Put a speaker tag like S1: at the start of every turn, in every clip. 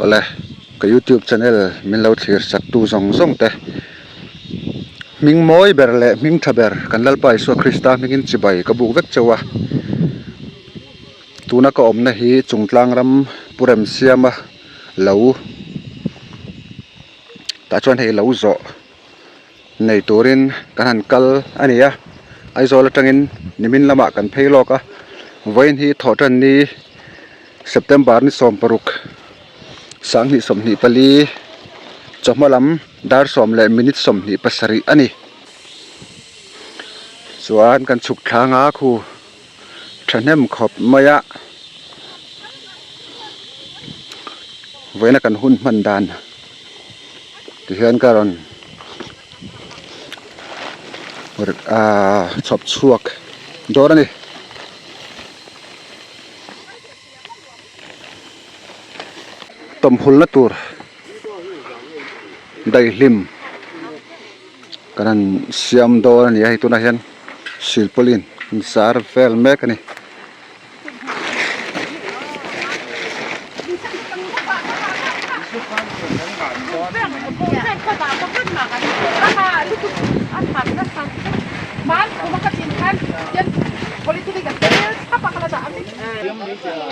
S1: Awle ka youtube channel min lo thlir sak tu zawng zawng te hming mawi ber leh hming tha ber kan Lalpa Isua Krista hmingin chibai ka buk vek chauh a tuna ka awmna hi Chungtlang ram Pu Remsiama lo tah chuan hei lo zawh nei turin kan han kal a ni a Aizawl atangin nimin lamah kan phei lawk a vawiin hi thawhtan ni September ni 16 sanghnih 24 chawhma lam dar 10 leh minute 27 a ni chuan kan chhuk thlang a khu thahnem khawp mai a vawiina kan hun hman dan tihian ka rawn ahh chhawp chhuak dawn a ni. Tawmhulna tur daihlim kan han siam dawn a ni a hei tunah hian silpauline an zar vel mek a ni.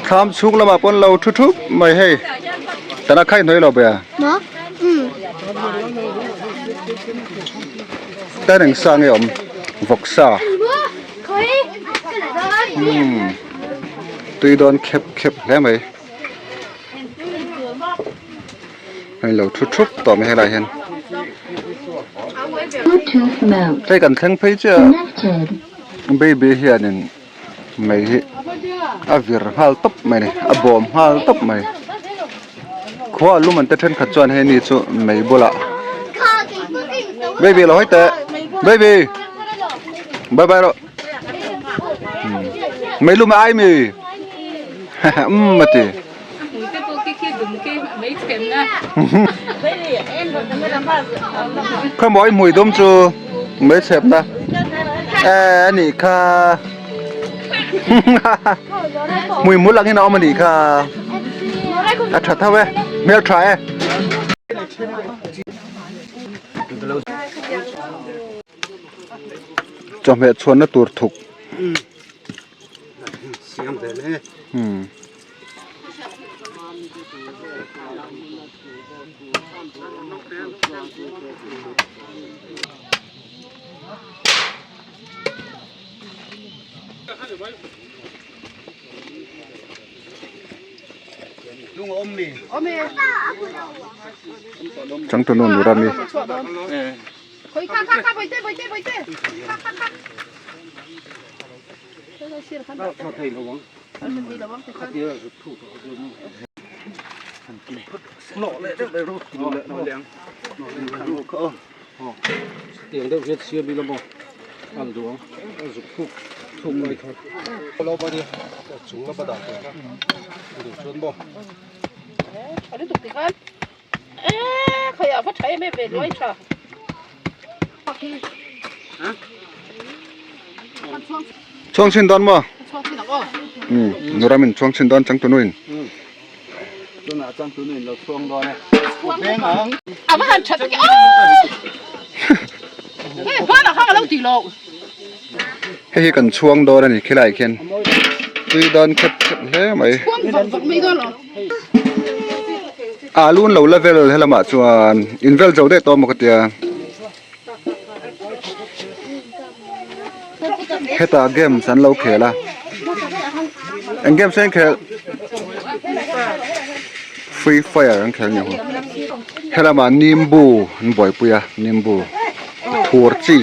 S1: Thlam chhung lamah pawn lo thu thup mai hei tana khai hnuai lo be a ta reng sa nge awm vawksa umm tui dawn khep khep hle mai hei lo thu thup tawh mai helaiah hian hei kan thleng phei chiah a baby hianin mei hi a vir nghal tawp mai a ni a bawm nghal tawp mai khua a lum an te thenkhat chuan hei ni chu mei bulah baby lo hawi teh baby bye bye rawh mei lum a ai mi umm a ti. Khawmawi hmui dum chu mei chhepna e a nih kha hmui mul angin a awm a nih kha a tha tho e hmel tha e. Chawhmeh chhuanna tur thuk. Changtunu Nurami. Chhuang chhin dawn maw? Umm Nuramin chhuang chhin dawn changtunuin. Hei hi kan chhuang dawn a ni khilai khian tui dawn khep khep hle mai. Alu an lo la vel helamah chuan in vel zo daih tawh maw ka tia hetah games an lo khel a eng games nge an khelh free fire an khel ni helamah nimbu an buaipui a nimbu phur chi.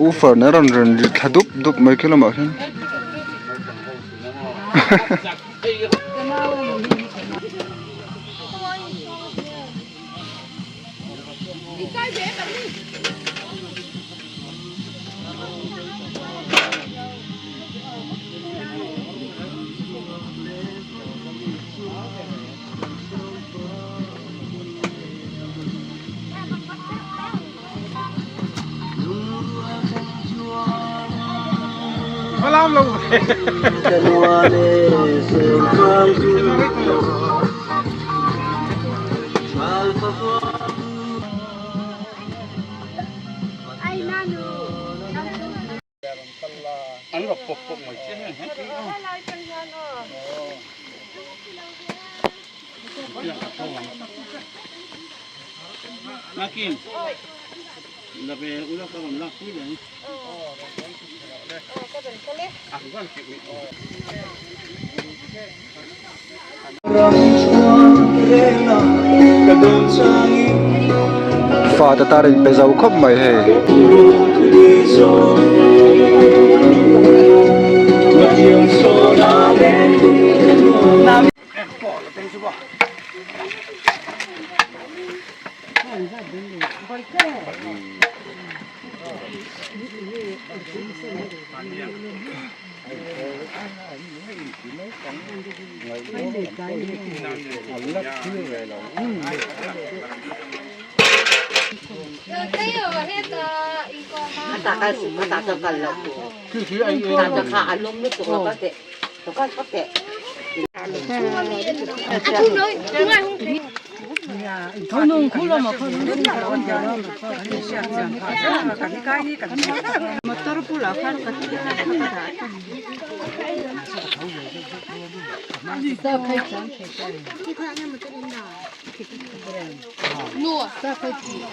S1: Woofer nen a rawn rawn ri thla dup dup mai khi lamah khian. Fate tar in pe zo khawp mai hei.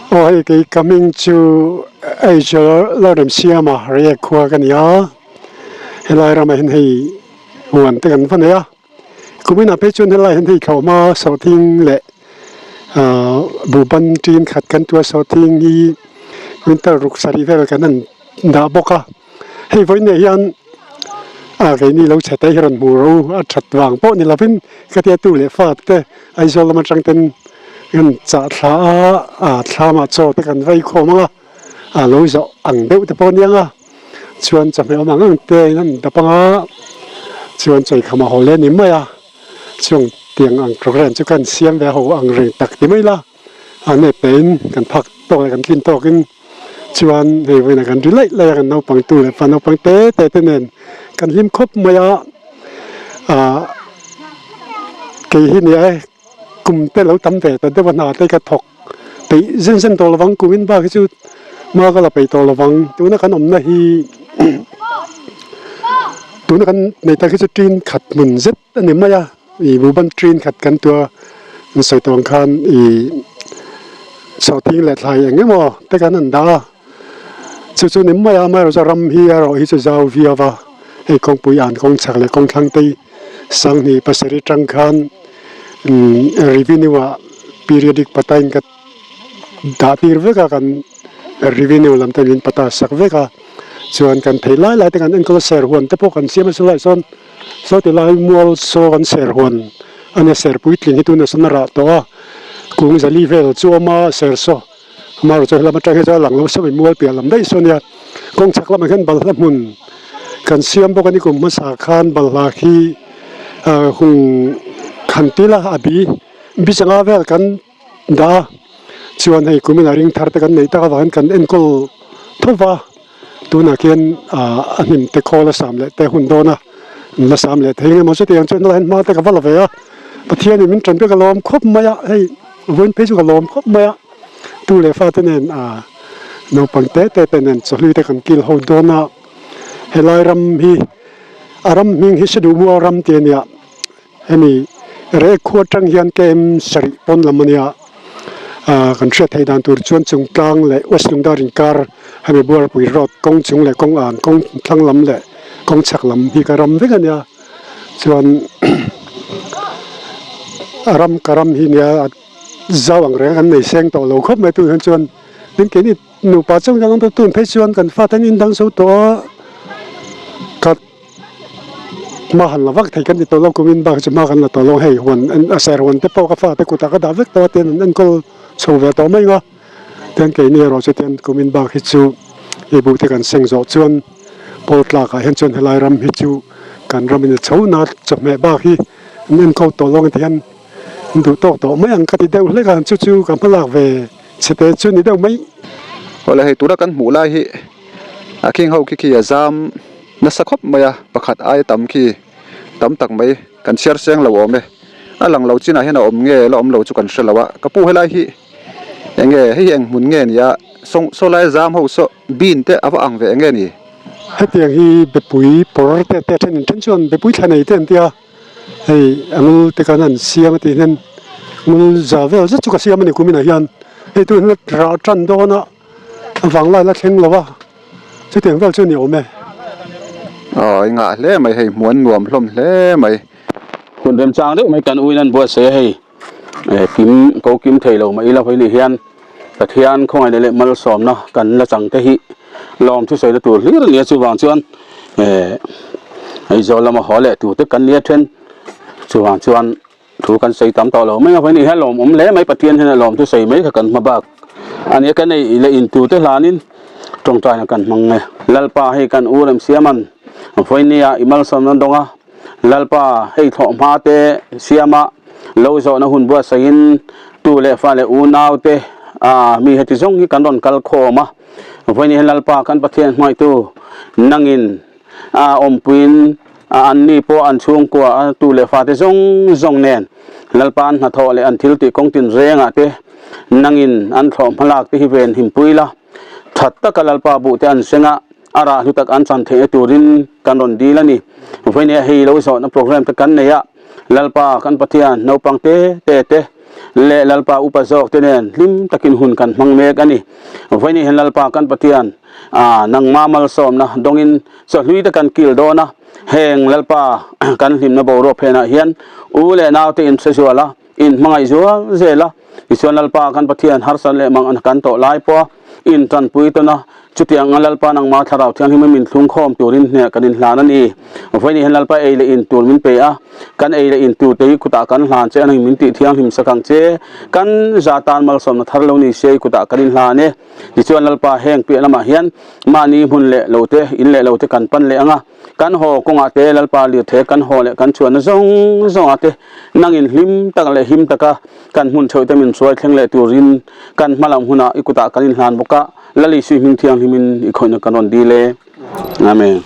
S2: Aw hei kei ka hming chu Angel Lalremsiama Reiek khua ka ni a, helai ramah hian hei huan te kan va nei a, kuminah phei chuan helai hian hei thlawhhma sawhthing leh ahh buhban tin khat kan tua sawhthing hi winter ruk sarih vel kan han dah bawk a. Hei vawiinah hian a keini lo chhe te hi rawn hmu ro a that vang pawh ni lovin ka tia tu leh fa te Aizawl lam atang ten kan chah thla a a thlamah chaw te kan vei khawm ang a a lo zawh ang deuh te pawh a nia ang a chuan chawhmeh awm ang ang te in an dap ang a chuan chawikham a haw leh a ni mai a chung tiang ang programme chu kan siam ve ho ang reng tak ti mai la. A nep pehin kan phak tawk leh kan tlin tawkin chuan hei vawiinah kan ri laih laih a kan naupang tu leh fa naupang te te te nen kan hlim khawp mai a ah kei hi nia e kum te lo tam ve ta deuh a hna te ka thawk peih zen zen tawh lovang kumin bak hi chu hma ka la peih tawh lovang tuna kan awmna hi tuna kan nei tak hi chu tin khat hmun zet a ni mai a. Ih buhban train khat kan tua an sawi tawh ang khan ih sawhthing leh thlai eng emaw te kan han dah a chu chu ni mai a amaherawhchu ram hi erawh hi chu zau viau a hei kawngpui an kawng chhak leh kawng thlang te hi sanghnih pasarih atang khan umm revenue ah periodic pata in ka dah tir vek a kan revenue lam te min pata sak vek a chuan kan thei lai lai te kan enkawl a serhuan te pawh kan siam a chulaiah sawn. Saw ti lai mual saw kan ser huan a nia ser puitling hi tuna sawn a rah tawh a kung zali vel chu a awm a ser saw amaherawhchu chu helam atang hi chuan a lang lo sawi mual piah lam daih saw a nia kawng chhak lamah hian balhla hmun kan siam bawk a ni kum hmasa khan balhla khi ah hung khan tila a bi bi changa vel kan dah a chuan hei kumin a ring thar te kan neih tak avangin kan enkawl tho va tunah khian ah a hnim te khawl a sam leh te hun dawn a an la sam leh thei emaw chutiang chuan helai hian hma te ka va la ve a Pathianin min tanpui ka lawm khawp mai a, hei vawiin phei chu ka lawm khawp mai a, tu leh fate nen ah naupang te te te nen chawhlui te kan kil ho dawn a, helai ram hi a ram hming hi Hriduhmual ram tih a nia. Hemi rek khua atang hian KM sarih pawn lam a nia, kan hriat theih dan tur chuan Chungtlang leh West Lungdar inkar hemi Buarpui road kawng chung leh kawng an kawng thlang lam leh kawng chhak lam hi ka ram vek a nia, chuan a ram ka ram hi nia zau ang reng an nei seng tawh lo khawp mai tu hian chuan tin keini nupa chauh hian an tun phei chuan kan fate an indang zo tawh a ka. Hma han la vak thei kan ti tawh lo kumin bak chu hma kan la tawh lo hei huan a ser huan te pawh ka fate kutah ka dah vek tawh a tian an enkawl chho ve tawh mai ang a tian keini erawh chu tian kumin bak hi chu i buh te kan seng zawh chuan pawl tlakah hian chuan helai ram hi chu kan ram in a chho na chawhmeh bak hi an enkawl tawh lo ang ti hian an duh tawk tawh mai ang ka ti deuh hlek a chu chu ka hma lak ve chhe te chu ni deuh mai.
S1: Awle hei tuna kan hmuh lai hi a khing ho khi khi a zam. Nasa khawp mai a, pakhat aia tam khi tam tak mai kan chhiar seng lo awm e. A lang lo chinah hian a awm nge la awm lo chu kan hre lo a, ka pu helai hi eng nge hei hi eng hmun nge ni a, saw saw lai zam ho saw bin te a va ang ve eng nge ni?
S2: Hetiang hi bepui pawr te te then in then chuan bepui thla nei te an tia, hei a ngul te khan an siam a tih hian ngul za vel zet chu ka siam a ni kuminah hian hei tu hian rah tan dawn a. A vanglai la thleng lo a, chutiang vel chu a ni awm e.
S1: Aw i ngah hle mai hei hmuan nuam hlawm hle mai.
S3: Hun remchang deuh mai kan uin an buatsaih a hei kim ko kim thei lo mah ila vawiin hian Pathian khawngaihna leh malsawmna kan la chang te hi lawm thusawi na tur hlir a ni a chuvang chuan Aizawl lama haw leh tur te kan nia then chuvang chuan Thu kan sawi tam tawh lo mai a, vawiin hian lawmawm hle mai Pathian hian a lawm thu sawi mai kha kan hma bak a nia kan ei leh in tur te hlanin tawngtaina kan hmang e. Lalpa hei kan u Remsiaman vawinia i malsawmna dawng a, Lalpa hei thlawh hma te siama lo zawhna hun buatsaihin tu leh fa leh unau te a mi heti zawng hi kan rawn kal khawm a, vawiin hian Lalpa kan Pathian hmangaihtu nangin A awmpuiin a anni pawh an chhungkua a tu leh fate zawng zawng nen Lalpa an hnathawh leh an thil tih kawng tinrengah te nangin an thlawh hmalak te hi ven himpui la, that taka Lalpa buh te an seng a, a rah hlu tak an chan theihna turin kan rawn dil a ni. Vawinia hei lo zawhna program te kan nei a, Lalpa kan Pathian naupang te te te leh Lalpa upa zawk te nen hlim takin hun kan hmang mek a ni. Vawinia hian Lalpa kan Pathian A, nangma malsawmna dawngin chawhlui te kan kil dawn a, heng Lalpa kan hlimna boruak phenah hian u leh naute in hre zual a, in hmangaih zual zel a, tichuan Lalpa kan Pathian harsat leh mang kan tawh lai pawh a in tanpui tawn a, chutiang anga Lalpa nangma thlarau thianghlim in min thlungkhawm turin hneh kan inhlan a ni. Vawiin hian Lalpa ei leh in tur min pe a, kan ei leh in tur te hi kutah kan hlan che a, nang min tih thianghlim sak ang che, kan za tan malsawmna thar lo ni se i kutah kan inhlan e. Tichuan Lalpa heng piah lamah hian mahni hmun leh lo te, in leh lo te kan pan leh ang a, kan haw kawngah te Lalpa lirthei kan haw leh kan chhuahna zawng zawngah te nangin hlim tak leh him taka kan hmun theuh te min hruai thleng leh turin kan hma lam hunah i kutah kan inhlan bawk a, Lal Isui hming thianghlimin i khawihna kan rawn dil e. Amen.